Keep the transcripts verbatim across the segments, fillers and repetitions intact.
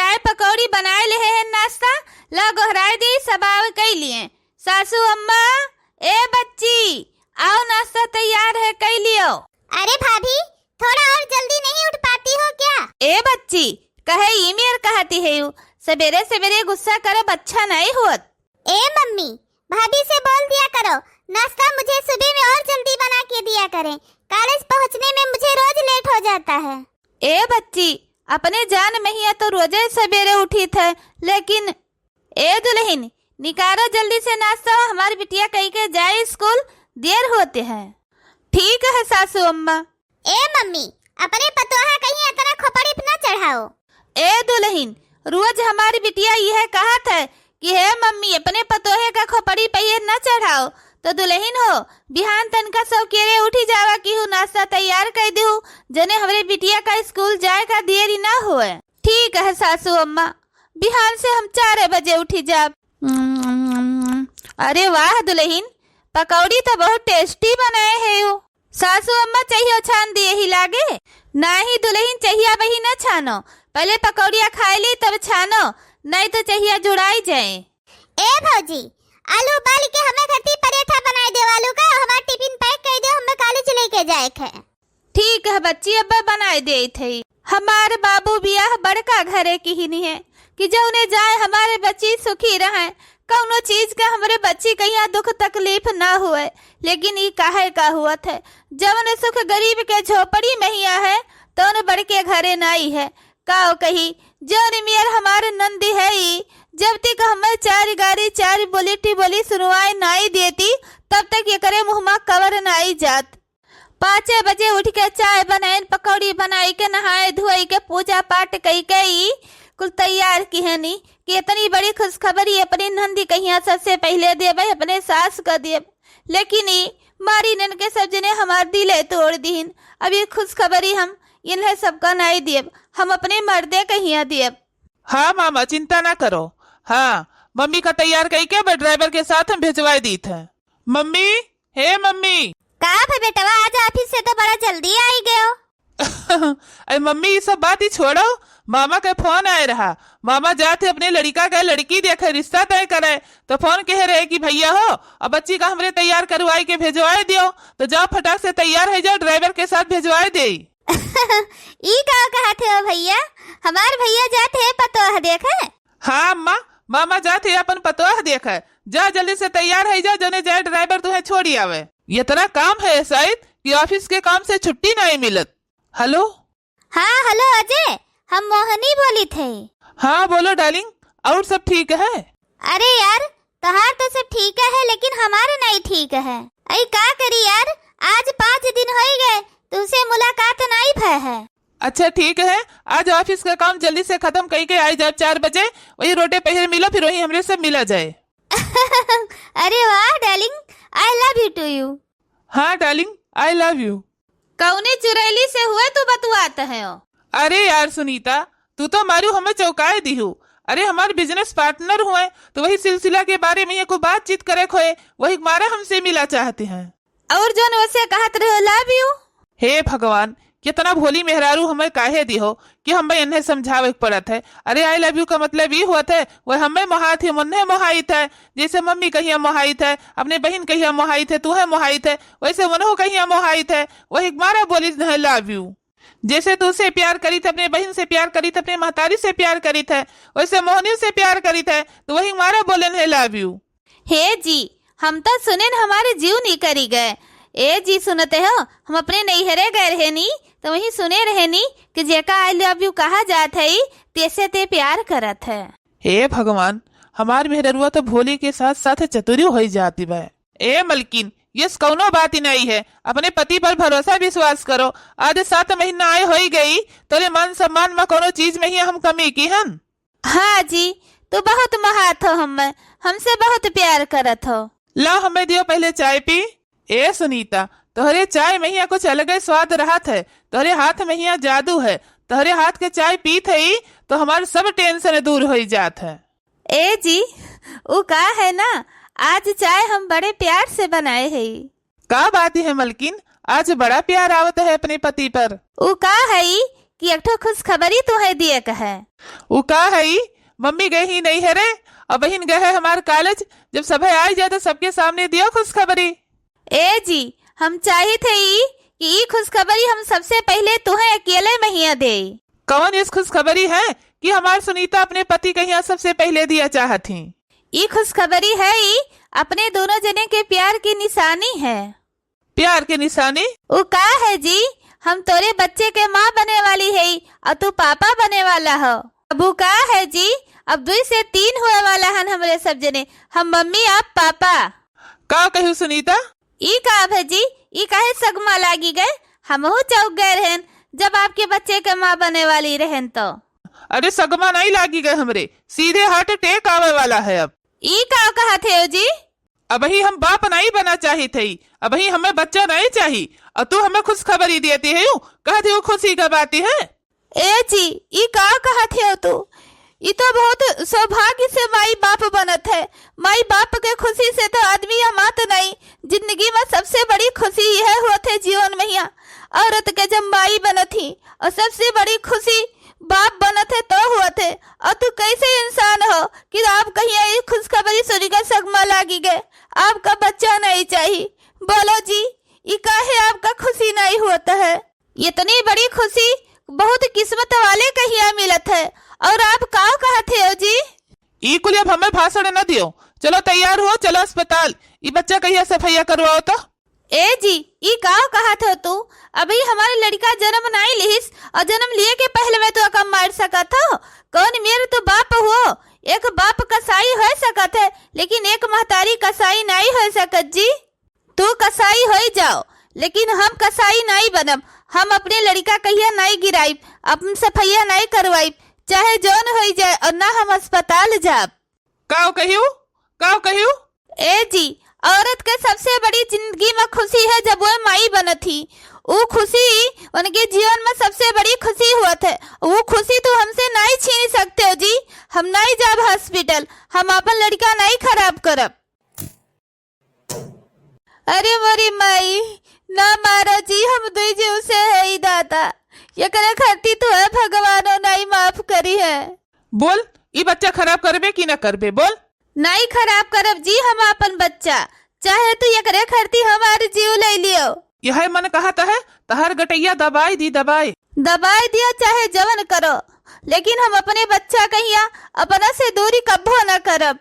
चाय पकौड़ी बनाए लेहे हैं नाश्ता, ला गोहराए दी, सब आवे कई लिए। सासू अम्मा, ए बच्ची, आओ नाश्ता तैयार है, कई लियो। अरे भाभी, थोड़ा और जल्दी नहीं उठ पाती हो क्या? ए बच्ची, कहे ई मेर कहती है यू, सवेरे सवेरे गुस्सा करब अच्छा नहीं होत। ए मम्मी, भाभी से बोल दिया करो, नाश्ता मुझे सुबह में और जल्दी बना के दिया करें, कॉलेज पहुंचने में मुझे रोज लेट हो जाता है। ए बच्ची, अपने जान महिया तो रोजे सवेरे उठी थे, लेकिन ए दुल्हन, निकारो जल्दी से नाश्ता, हमार बिटिया कही के जाए स्कूल, देर होते है। ठीक है सासू अम्मा। ए मम्मी, अपने पतोहा कहीं इतना खोपड़ी पे ना चढ़ाओ। ए दुल्हन, रोज हमारी बिटिया यह कहत है कि हे मम्मी, अपने पतोहे का खोपड़ी पे ये न चढ़ाओ। तो दुल्हन हो, बिहान तनका सवेरे उठी जावा कि हूँ नाश्ता तैयार कर दू, जने हमरे बिटिया का स्कूल जाए का देरी ना होए। ठीक है सासू अम्मा, बिहान से हम चार बजे उठी जाब। अरे वाह दुल्हन, पकौड़ी तो बहुत टेस्टी बनाए है यू। सासू अम्मा, चहियो छान दिए ही लागे? नाही दुल्हन, चहिया बही न छानो, पहले पकौड़िया खाए ली तब छानो, नहीं तो चहिया जुड़ाई जाए। ए भौजी, आलू उबाल के हमें घर ती परेठा बनाए दे, आलू का हमार टिफिन पैक कर दे, हमें कॉलेज लेके जाए के है। ठीक है बच्ची, अब बनाए देत है। हमार बाबू बियाह बड़का घरे किहिन है कि जौने जाए हमारे बच्ची सुखी रहे, कौनो चीज का हमरे बच्ची कहिया दुख तकलीफ ना हुए। लेकिन ई काहे का हुआ थे, जौन सुख गरीब के झोपड़ी महिया है, तौन बड़के घरे नाई है। काओ कही, जौन मेर हमार नंदी है ई, जब तक हमें चार गारी चार बोली टिबोली सुनवाए नाई देती, तब तक एकरे मुँह मा कवर नाई जात। पाँचे बजे उठ के चाय बनाइन, पकौड़ी बनाई के, नहाए धोई के, पूजा पाठ कई के ई कुल तैयार किहनी कि इतनी बड़ी खुशखबरी अपनी नंदी कहिया सबसे पहले देबे, अपने सास का देब। लेकिन ई मारी नन के सब जने हमार दिले तोड़ दीन। अब ये खुशखबरी हम इन्हें सबका नाई देब, हम अपने मर्दे कहिया देब। हाँ मामा, चिंता ना करो। हाँ, मम्मी का तैयार कई के ड्राइवर के साथ हम भेजवाए दीत है। मम्मी, हे मम्मी। का भा बेटवा, आज ऑफिस से तो बड़ा जल्दी आई गयो। अरे मम्मी, ई सब बात ही छोड़ो, मामा के फोन आए रहा। मामा जात है अपने लड़िका का लड़की देखे, रिश्ता तय करे, तो फोन कहे रहे कि भैया हो, अब बच्ची का हमरे तैयार करवाई के भेजवाए दियो, तो जाओ फटाक से तैयार है जाओ, ड्राइवर के साथ भेजवाए दे। ई का कहत हो भैया, हमार भैया जात है पतोह देखे। हाँ अम्मा, मामा जात है अपन पतोह देखे, जा जल्दी से तैयार है जा, जने जाए ड्राइवर तुहे छोड़ी आवे। इतना काम है शायद कि ऑफिस के काम से छुट्टी नहीं मिलत। हेलो। हाँ हेलो अजय, हम मोहनी बोली थे। हाँ बोलो डार्लिंग, और सब ठीक है? अरे यार, तोहार तो सब ठीक है लेकिन हमार नहीं ठीक है। अई का करी यार, आज पाँच दिन होई गए तुमसे मुलाकात नहीं भय है। अच्छा ठीक है, आज ऑफिस का काम जल्दी से खत्म कई के आई जाब चार बजे, वही रोडे पहर मिलो, फिर वही हमरे से मिला जाए। अरे वाह डार्लिंग, I love you to you। हाँ डार्लिंग, I love you। कौने चुरैली से हुए तू बतुआत है? अरे यार सुनीता, तू तो मारू हमें चौंकाए दिहू। अरे हमार बिजनेस पार्टनर हुए, तो वही सिलसिला के बारे में ये को बातचीत करे खोए, वही मारा हमसे मिला चाहते हैं। और जौन वैसे कहत रहे love you। हे भगवान, कितना भोली मेहरारू हमें काहे दिहो कि हमें इन्हें समझावे के पड़त है। अरे I love you का मतलब ई होत है, वह हमें मोहात है, उन्हें मोहाइत है। जैसे मम्मी कहिया मोहाइत है, अपने बहिन कहिया मोहाइत है, तू है मोहाइत है, वैसे उन्हों कहिया मोहाइत है, वही मारा बोली है love you। जैसे तू से प्यार करीत है, अपने बहिन से प्यार करीत है, अपने महतारी से प्यार करीत है, वैसे मोहनी से प्यार करीत है, तो वही मारा बोलेन है love you। हे जी, हम तो सुनेन हमारे जीव निकरी गए। ए जी सुनते हो, हम अपने नैहरे गए रहे नी, तो वही सुने रहे नी कि जेका I love you कहा जात है, तेसे ते प्यार करत है। हे भगवान, हमार मेहररुआ तो भोली के साथ साथ चतुरी होई जाती बा। ए मलकिन, यस कौनो बात ही नहीं है, अपने पति पर भरोसा विश्वास करो। आज सात महीना आए होई गई, तोरे मान सम्मान में कौनो चीज में ही हम कमी किहन? हाँ जी, तू बहुत मोहात हो हमें, हमसे बहुत प्यार करत हो। ला हमें दियो पहले चाय पी। ए सुनीता, तोहरे चाय में ही कुछ अलगे स्वाद रहत है, तोहरे हाथ में ही जादू है। तोहरे हाथ के चाय पीत है तो हमार सब टेंशन दूर होई जात है। ए जी, उ का है ना, आज चाय हम बड़े प्यार से बनाए है। का बात है मलकिन, आज बड़ा प्यार आवत है अपने पति पर। उ का है कि एक ठो खुशखबरी तुहैं दिए क है। उ का है ई? मम्मी गए ही नैहरे, अबहिन गए है हमार कॉलेज। जब सभे आइ जाए तो सबके सामने दियो खुशखबरी। ए जी, हम चाहित है ई कि ई खुशखबरी हम सबसे पहिले तुहैं अकेले महिया देई। कवन इस खुशखबरी है कि हमार सुनीता अपने पति कहिया सबसे पहिले दिया चाहत ही? ई खुशखबरी है ई अपने दोनों जने के प्यार की निशानी है। प्यार के निशानी? उ का है जी, हम तोरे बच्चे के माँ बने वाली है और तू पापा बने वाला हो। अब उ का है जी, अब दुई से तीन हुए वाला हन हमरे सब जने, हम मम्मी आप पापा। का कहू सुनीता? ई का भजी, ई काहे सगमा लागी गए? हमहू चौक गए रहन जब आपके बच्चे के माँ बने वाली रहन तो। अरे सगमा नहीं लागी गए हमरे, सीधे हार्ट अटैक आवे वाला है अब। ई का कहत है जी? अबही हम बाप नहीं बना चाहित हई, अबही हमें बच्चा नहीं चाही, और तू हमें खुशखबरी देती है, यू कहत है खुशी का बात है। ए जी, ई का कहत है तू? ई तो बहुत सौभाग्य से माई बाप बनत है। माई बाप के खुशी से तो आदमी अमात नहीं। जिंदगी में सबसे बड़ी खुशी यह होत है जीवन महिया, औरत के जब माई बनत ही, और सबसे बड़ी खुशी बाप बनत है तो होत है। और तू कैसे इंसान हो कि आप कहिया ई खुशखबरी सुनी के सगमा लागी गए, आपका बच्चा नहीं चाही? बोलो जी, ई काहे आपका खुशी नहीं होत है? इतनी बड़ी खुशी बहुत किस्मत वाले कहिया मिलत है। और आप का कहत हो जी? ई कुल अब हमें भाषण न दियो, चलो तैयार हो, चलो अस्पताल। ई बच्चा कहिया सफैया करवाओ तो। ए जी, ई का कहत हो तू? अभी हमारे लड़का जन्म नहीं लिहिस और जन्म लिए के पहले में तू अकम मार सकत हो? कौन मेर तू बाप हो? एक बाप कसाई हो सकत है, लेकिन एक महतारी कसाई नहीं हो सकत जी। तू कसाई होई जाओ, लेकिन हम कसाई नाई बनब। हम अपने लड़का कहिया नाई गिराइब, अपन सफैया नाई करवाइब, चाहे जौन होई जाए, और ना हम अस्पताल जाब। काव कहियो? काव कहियो? ए जी, औरत के सबसे बड़ी जिंदगी में खुशी है जब वो माई बनत ही। वो खुशी उनके जीवन में सबसे बड़ी खुशी हुआ है। वो खुशी तू हमसे नाई छीन सकते हो जी। हम नाई जाब हॉस्पिटल, हम अपन लड़का नाई खराब करब। अरे मोरी माई, ना मारा जी, हम दुई जीव से है ई दादा। एकरे खातिर तो है भगवानो नाई माफ करी है। बोल, ई बच्चा खराब करबे कि ना करबे, बोल। नाई खराब करब जी हम आपन बच्चा, चाहे तू एकरे खातिर हमार जीव ले लियो। यह मन कहत है, तहार गटैया दबाई दी, दबाई। दबाई दियो चाहे जवन करो, लेकिन हम अपने बच्चा कहिया अपना से दूरी कब्बो ना करब।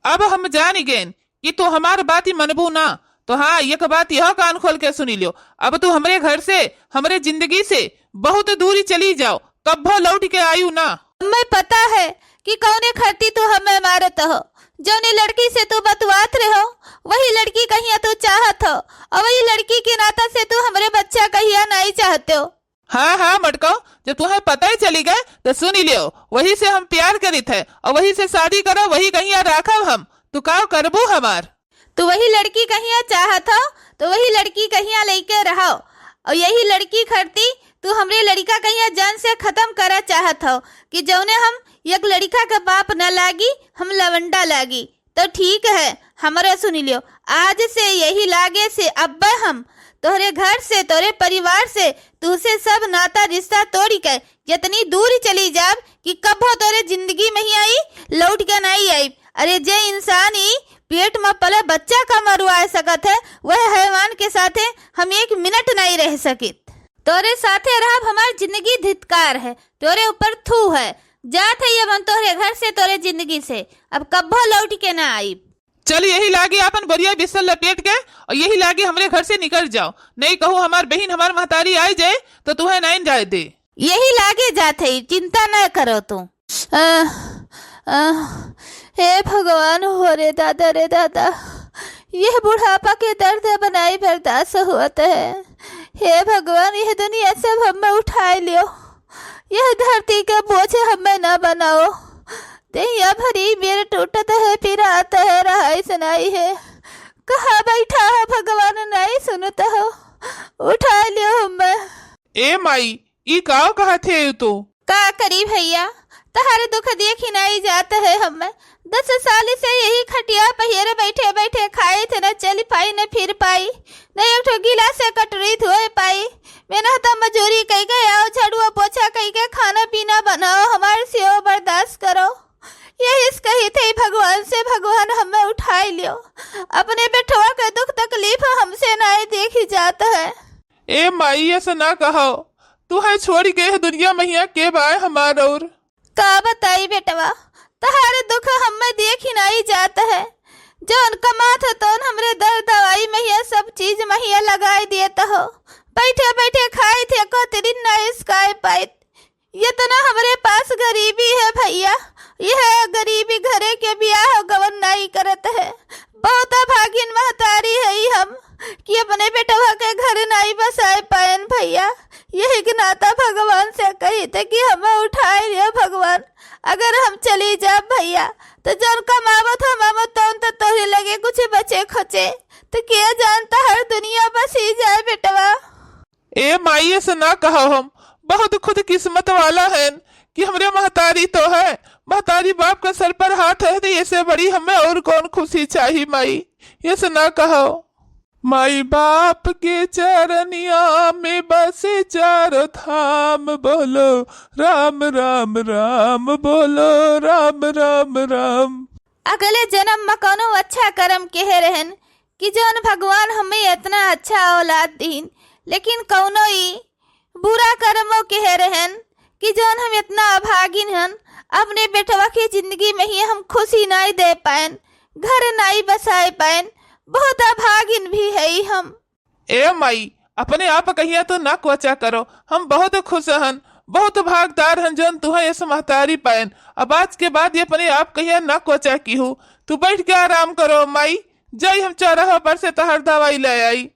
अब हम जान गएन कि तू हमार बात ही मनबू ना। तो हाँ, एक बात यह कान खोल के सुनी लियो, अब तू हमरे घर से, हमरे जिंदगी से बहुत दूरी चली जाओ, कब्बो लौट के आयु ना। हमें पता है कि कौने खातिर तू हमें मारत हो। जौने लड़की से तू बतुआत रहो, वही लड़की कहिया तू चाहत हो, और वही लड़की के नाता से तू हमरे बच्चा कहिया नहीं चाहते हो। हाँ, हाँ, मटकाओ, जब तुम्हें पता ही चली गए, तो सुन ही लियो, वही से हम प्यार करित है, और वही से शादी करो, वही कहिया राखब हम। तू का करबू हमार? तू वही लड़की कहिया चाहत हो, तो वही लड़की कहिया लेके रहो, और यही लड़की खरती तू हमरे लड़का कहिया जान से खत्म करा चाहत हो, कि जौने हम एक लड़का के बाप न लागी, हम लवंडा लागी। तो ठीक है, हमरे सुन लियो, आज से यही लागे से अब्बे हम तोहरे घर से, तोहरे परिवार से, तुहसे सब नाता रिश्ता तोड़ी के जितनी दूर चली जाब कि कभो तोहरे जिंदगी में ही आई, लौट के नहीं आई। अरे जे इंसान ई पेट में पले बच्चा का मरवा सकत है, वह हैवान के साथे हम एक मिनट नहीं रह सकित। तोहरे साथे रहब हमार जिंदगी धिक्कार है, तोहरे ऊपर थू है। जात है अब हम तोहरे घर से, तोहरे जिंदगी से, अब कभो लौट के ना आईब। चल यही लागी आपन बोरिया बिस्तर लपेट के और यही लागी हमरे घर से निकल जाओ, नहीं कहूँ हमार बहिन हमार महतारी आई जाए तो तुहे नहीं जाए दे। यही लागे जात है, चिंता न करो तू। आह, आह, हे भगवान हो रे दादा रे दादा, यह बुढ़ापा के दर्द बनाई बर्दाश्त होत है। हे भगवान, यह दुनिया से अब हमें उठाए लियो, यह धरती के बोझ हमें न बनाओ। देहिया भरी बेर टूटत है, पिरात है, रहाई सुनाई है। कहाँ बैठा है भगवान, नहीं सुनत हो, उठा लियो हमें। ए माई, ई का कहत है तू? का करी भैया, तहार दुख देखी नाई जात है हमें। दस साल से यही खटिया पहिर बैठे बैठे खाई थे, न चल पाई, न फिर पाई, न एक ठो गिलास से कटोरी धोए पाई। मेहनत मजूरी कई के आओ, झाड़ुआ पोछा कई के खाना पीना बनाओ, हमार सेवा बर्दाश्त करो। यही से कही थे भगवान से, भगवान हमें उठाई लियो। अपने बेटवा के दुख तकलीफ हमसे नाई देखी जात है। ए माई, ऐसे ना कहो, तू है छोड़ी गए है दुनिया महिया के बाय हमार और। का बताई बेटवा, तहार दुख हमें देखी नाई जात है। जौन कमात हो तौन हमरे दर दवाई महिया सब चीज महिया लगाई देत हो। बैठे बैठे खाई थे, को दिन ना इसकाए पाइत। इतना हमरे पास गरीबी है भैया, यह गरीबी घरे के बियाह गवन नाई करत है। बहुत अभागिन महतारी है हम कि अपने बेटवा के घर नाई बसाए पाएन भैया। यही के नाता भगवान से कही थे कि हमें उठाए लियो भगवान। अगर हम चली जाब भैया, तो जौन कमावत हम, हम तौन तो तोहरे लगे कुछ बचे खोचे, तो के जानता हर दुनिया बसी जाए बेटवा। ए माई, ऐसे ना कहो, हम बहुत खुद किस्मत वाला हैं कि हमरे महतारी तो है, महतारी बाप का सर पर हाथ है, तो ऐसे बड़ी हमें और कौन खुशी चाही माई, ऐसे ना कहो। माई बाप के चरनिया में बसे चारों धाम, बोलो राम राम राम, बोलो राम राम राम। अगले जन्म में कौनो अच्छा कर्म केहे रहन कि जौन भगवान हमें इतना अच्छा औलाद दीन, लेकिन कौनो ई बुरा कर्मो केहे रहन कि जौन हम इतना अभागिन हन, अपने बेटवा की जिंदगी में ही हम खुशी नाई दे पाएन, घर नाई बसाए पाएन, बहुत अभागिन भी है ई हम। ए माई, अपने आप कहिया तो ना कोचा करो, हम बहुत खुश हन, बहुत भागदार हन जौन तुहें ऐसे महतारी पाएन। अब आज के बाद ये अपने आप कहिया ना कोचा की हो, तू बैठ के आराम करो माई, जाई हम चौराहा पर से तहार दवाई ले आई।